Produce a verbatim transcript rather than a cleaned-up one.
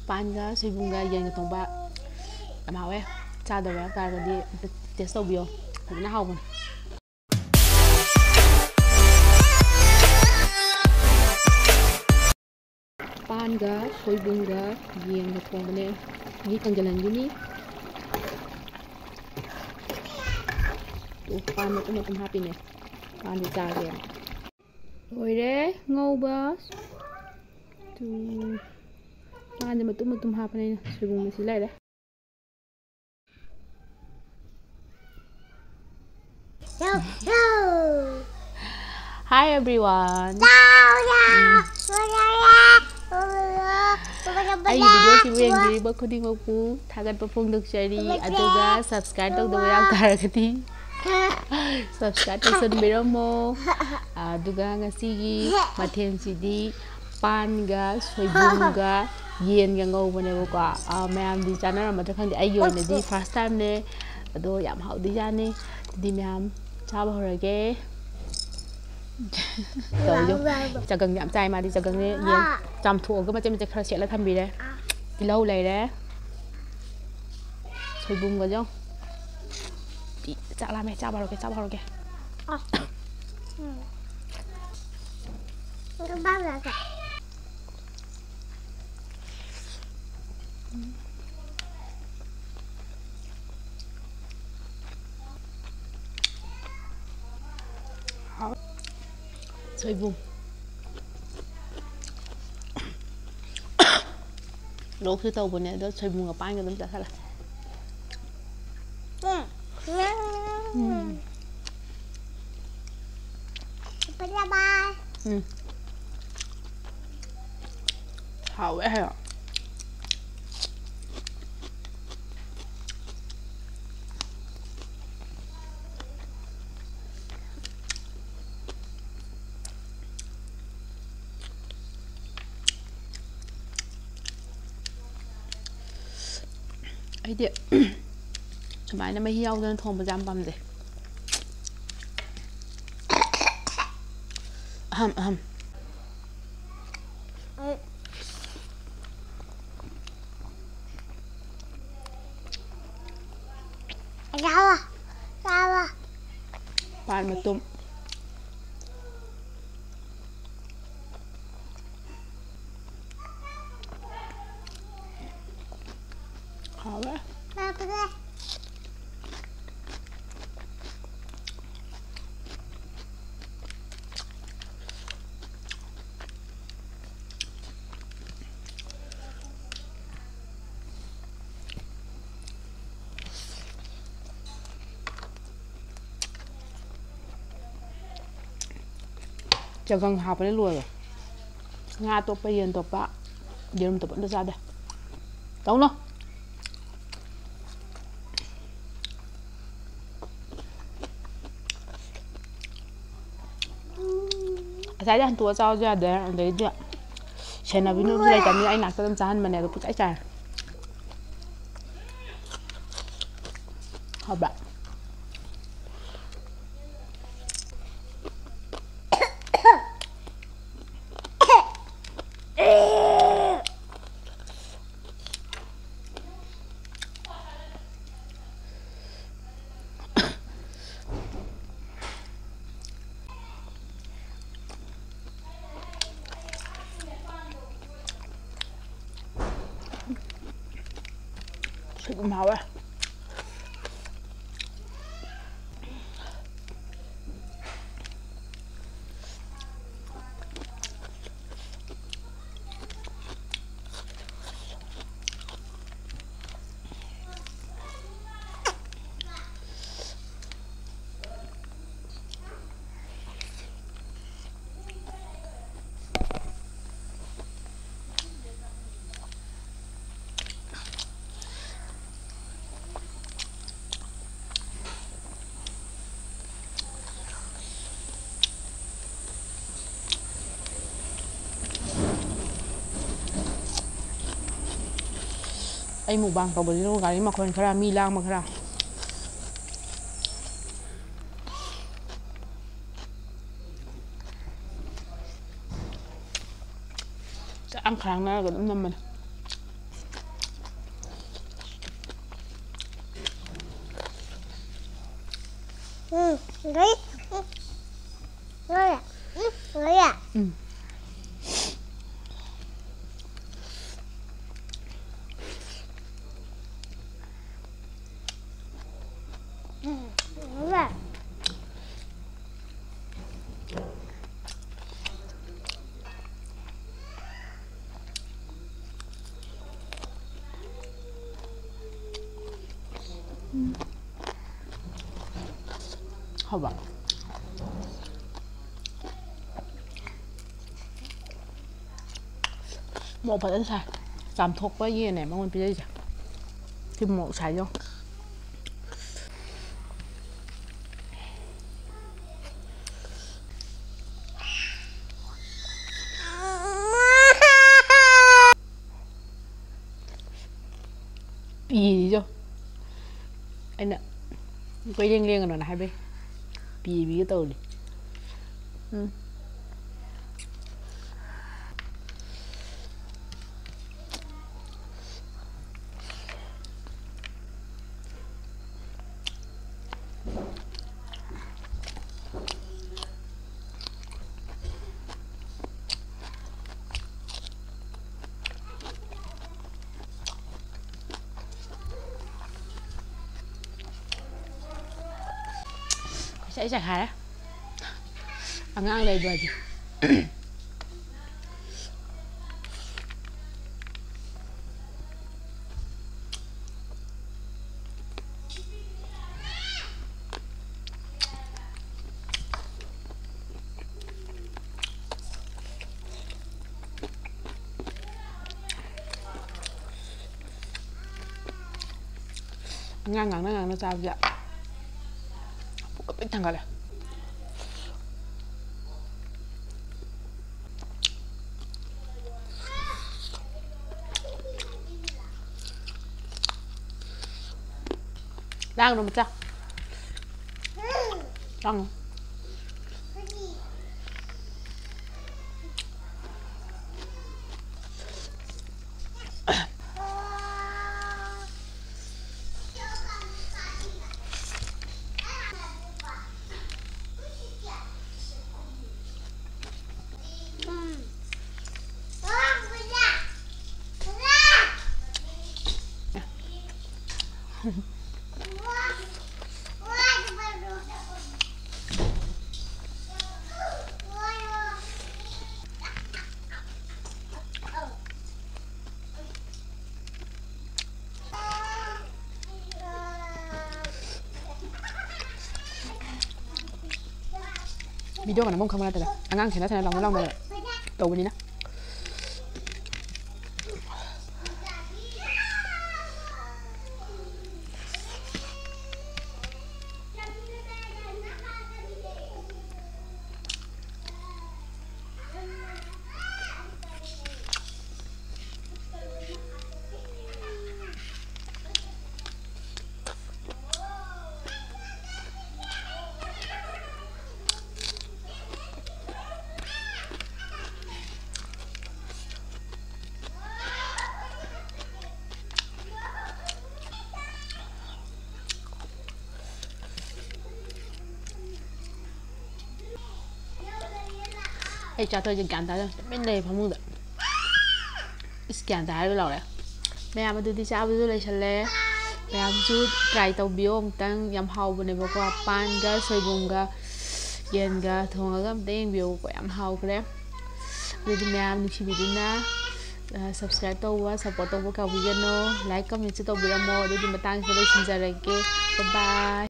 ꯄꯥꯟꯒ ꯁꯣꯏꯕꯨꯝꯒ ꯌꯦꯟꯒ ꯊꯣꯡꯕ ꯌꯥꯝ ꯍꯥꯎꯋꯦ꯫ ꯆꯥꯗꯕ ꯌꯥꯎ ꯇꯥꯔꯒꯗꯤ ꯑꯝꯇ ꯇꯦꯁ ꯇꯧꯕꯤꯌꯣ, ꯐꯖꯅ ꯍꯥꯎꯕꯅꯦ꯫ ꯄꯥꯟꯒ ꯁꯣꯏꯕꯨꯝꯒ ꯌꯦꯟꯒ ꯊꯣꯡꯕꯅꯦ꯫ ꯃꯍꯤ ꯀꯪꯖꯜꯍꯟꯈꯤꯅꯤ꯫ ꯇꯨ, ꯄꯥꯟ ꯃꯇꯨꯝ ꯃꯇꯨꯝ ꯍꯥꯞꯄꯤꯅꯦ꯫ ꯄꯥꯟꯗꯤ ꯆꯥꯒꯦꯅ꯫ ꯂꯣꯏꯔꯦ ꯉꯧꯕ꯫ ꯇꯨ, ꯄꯥꯟꯁꯦ ꯃꯇꯨꯝ ꯃꯇꯨꯝ ꯍꯥꯞꯄꯅꯦ ꯑꯩꯅ꯫ ꯁꯣꯏꯕꯨꯝ ꯑꯁꯤ ꯂꯩꯔꯦ꯫ Hi everyone. ꯑꯩꯒꯤ ꯚꯤꯗꯤꯑꯣꯁꯤꯕꯨ ꯌꯦꯡꯕꯤꯔꯤꯕ ꯈꯨꯗꯤꯡꯃꯛꯄꯨ ꯊꯥꯒꯠꯄ ꯐꯣꯡꯗꯣꯛꯆꯔꯤ꯫ ꯑꯗꯨꯒ subscribe ꯇꯧꯗꯕ ꯌꯥꯎ ꯇꯥꯔꯒꯗꯤ subscribe ꯇꯧꯁꯟꯕꯤꯔꯝꯃꯣ꯫ ꯑꯗꯨꯒ ꯉꯁꯤꯒꯤ ꯃꯊꯦꯜꯁꯤꯗꯤ ꯄꯥꯟꯒ ꯁꯣꯏꯕꯨꯝꯒ ꯌꯦꯟꯒ ꯉꯧꯕꯅꯦꯕꯀꯣ꯫ ꯑꯥ, ꯃꯌꯥꯝꯗꯤ ꯆꯥꯅꯔꯝꯃꯗ꯭ꯔꯥ ꯈꯪꯗꯦ, ꯑꯩꯒꯤ ꯑꯣꯏꯅꯗꯤ first timeꯅꯦ꯫ ꯑꯗꯣ ꯌꯥꯝ ꯍꯥꯎꯗꯣꯏꯖꯥꯠꯅꯤ꯫ ꯑꯗꯨꯗꯤ ꯃꯌꯥꯝ ꯆꯥꯕ ꯍꯧꯔꯒꯦ꯫ ꯇꯧꯔꯤꯗꯣ꯫ ꯆꯒꯪ ꯌꯥꯝ ꯆꯥꯏ ꯃꯥꯗꯤ꯫ ꯆꯒꯪꯅꯦ, ꯌꯦꯟ ꯆꯥꯝꯊꯣꯛꯑꯒ ꯃꯆꯦꯠ ꯃꯆꯦꯠ ꯈꯔ ꯁꯦꯠꯂ ꯊꯝꯕꯤꯔꯦ꯫ ꯇꯤꯜꯍꯧ ꯂꯩꯔꯦ꯫ ꯁꯣꯏꯕꯨꯝꯒꯁꯨ꯫ ꯆꯥꯛ ꯂꯥꯝꯃꯦ꯫ ꯆꯥꯕ ꯍꯧꯔꯒꯦ, ꯆꯥꯕ ꯍꯧꯔꯒꯦ꯫ ꯁꯣꯏꯕꯨꯝ꯫ ꯂꯣꯛꯁꯨ ꯇꯧꯕꯅꯦ, ꯑꯗꯣ ꯁꯣꯏꯕꯨꯝꯒ ꯄꯥꯟꯒ ꯑꯗꯨꯝ ꯆꯥꯁꯜꯂꯦ꯫ ꯎꯝ꯫ ꯎꯝ꯫ ꯍꯥꯎꯋꯦ ꯍꯥꯏꯕ꯫ ꯑꯩꯗꯤ ꯁꯨꯃꯥꯏꯅ ꯃꯍꯤ ꯌꯥꯎꯗꯅ ꯊꯣꯡꯕꯁꯦ ꯌꯥꯝ ꯄꯥꯝꯖꯩ꯫ ꯑꯍꯝ ꯑꯍꯝ꯫ ꯑꯩ ꯃꯇꯨꯝ꯫ ꯍꯥꯎꯋꯦ꯫ ꯆꯒꯪ ꯍꯥꯞꯄꯅ ꯂꯣꯏꯔꯦ꯫ ꯉꯥ ꯑꯇꯣꯞꯄ, ꯌꯦꯟ ꯑꯇꯣꯞꯄ, ꯌꯦꯔꯨꯝ ꯑꯇꯣꯞꯄ ꯑꯝꯇ ꯆꯥꯗꯦ꯫ ꯇꯧꯅꯣ꯫ ꯉꯁꯥꯏꯗꯤ ꯍꯟꯇꯣꯛꯑ ꯆꯥꯕꯁꯨ ꯌꯥꯗꯦ꯫ ꯑꯗꯩꯗꯤ ꯁꯦꯟꯅꯕꯤꯅꯕꯁꯨ ꯂꯩꯇꯕꯅꯤꯅ ꯑꯩ ꯅꯥꯛꯇ ꯑꯗꯨꯝ ꯆꯥꯍꯟꯕꯅꯦ꯫ ꯑꯗꯣ ꯄꯨꯡꯆꯥꯏ ꯆꯥꯏꯔꯦ꯫ ꯍꯥꯎꯕ꯭ꯔꯥ? ꯁꯣꯏꯕꯨꯝ ꯍꯥꯎꯋꯦ꯫ ꯑꯩ ꯃꯨꯛꯕꯥꯡ ꯇꯧꯕꯁꯤꯅ ꯒꯥꯔꯤ ꯃꯈꯣꯟ ꯈꯔ, ꯃꯤ ꯂꯥꯡꯕ ꯈꯔ꯫ ꯆꯥꯛ ꯌꯥꯝ ꯈꯔꯥꯡꯅꯔꯒ ꯑꯗꯨꯝ ꯅꯝꯕꯅꯦ꯫ ꯎꯝ꯫ ꯍꯥꯎꯕ꯫ ꯃꯣꯔꯣꯛ ꯐꯖꯅ ꯁꯥꯏ꯫ ꯆꯥꯝꯊꯣꯛꯄ ꯌꯦꯟꯅꯦ ꯃꯉꯣꯟꯗ ꯄꯤꯖꯩꯁꯦ꯫ ꯁꯤ ꯃꯣꯔꯣꯛ ꯁꯥꯏ ꯌꯦꯡꯉꯣ꯫ ꯄꯤꯔꯤꯗꯣ ꯑꯩꯅ ꯀꯣꯏꯂꯦꯡ ꯂꯦꯡꯒꯅꯣꯅ ꯍꯥꯏꯕꯩ ꯄꯤꯕꯤꯒꯦ ꯇꯧꯔꯤ꯫ ꯎꯝ꯫ ꯏꯁꯩ ꯁꯛ ꯍꯥꯏꯔꯦ꯫ ꯑꯉꯥꯡ ꯂꯩꯕꯗꯤ꯫ ꯑꯉꯥꯡ ꯉꯥꯡꯅ ꯉꯥꯡꯅ ꯆꯥꯕꯁꯦ ꯄꯨꯛꯀ ꯄꯤꯛ ꯊꯟꯒꯠꯂꯦ꯫ ꯂꯥꯡꯅꯣ ꯃꯆꯥ꯫ ꯂꯥꯡꯅꯣ꯫ ꯚꯤꯗꯤꯑꯣꯒ ꯅꯝꯐꯝ ꯈꯪꯕ ꯅꯠꯇꯦꯗ, ꯑꯉꯥꯡ ꯁꯦꯟꯅ ꯁꯦꯟꯅ ꯂꯥꯎꯅ ꯂꯥꯎꯅ ꯇꯧꯕꯅꯤꯅ꯫ ꯑꯩ ꯆꯥꯇꯣꯏꯁꯦ ꯒ꯭ꯌꯥꯟ ꯇꯥꯗꯦ, ꯇꯨꯃꯤꯟ ꯂꯩ ꯐꯃꯨꯡꯗ꯫ ꯏꯁ, ꯒ꯭ꯌꯥꯟ ꯇꯥꯔꯒ ꯂꯥꯎꯔꯦ꯫ ꯃꯌꯥꯝ ꯑꯗꯨꯗꯤ ꯆꯥꯕꯁꯨ ꯂꯩꯁꯜꯂꯦ꯫ ꯃꯌꯥꯝꯁꯨ try ꯇꯧꯕꯤꯌꯣ ꯑꯃꯨꯛꯇꯪ꯫ ꯌꯥꯝ ꯍꯥꯎꯕꯅꯦꯕꯀꯣ꯫ ꯄꯥꯟꯒ ꯁꯣꯏꯕꯨꯝꯒ ꯌꯦꯟꯒ ꯊꯣꯡꯉꯒ ꯑꯝꯇ ꯌꯦꯡꯕꯤꯌꯨꯀꯣ꯫ ꯌꯥꯝ ꯍꯥꯎꯈ꯭ꯔꯦ꯫ ꯑꯗꯨꯗꯤ ꯃꯌꯥꯝ ꯅꯨꯡꯁꯤꯕꯤꯗꯨꯅ, ꯑ, subscribe ꯇꯧꯕ, support ꯇꯧꯕ ꯀꯥꯎꯕꯤꯒꯅꯨ꯫ Like, comment ꯁꯨ ꯇꯧꯕꯤꯔꯝꯃꯣ꯫ ꯑꯗꯨꯗꯤ ꯃꯇꯥꯡꯁꯤꯗ ꯂꯣꯏꯁꯤꯟꯖꯔꯒꯦ꯫ Bye bye꯫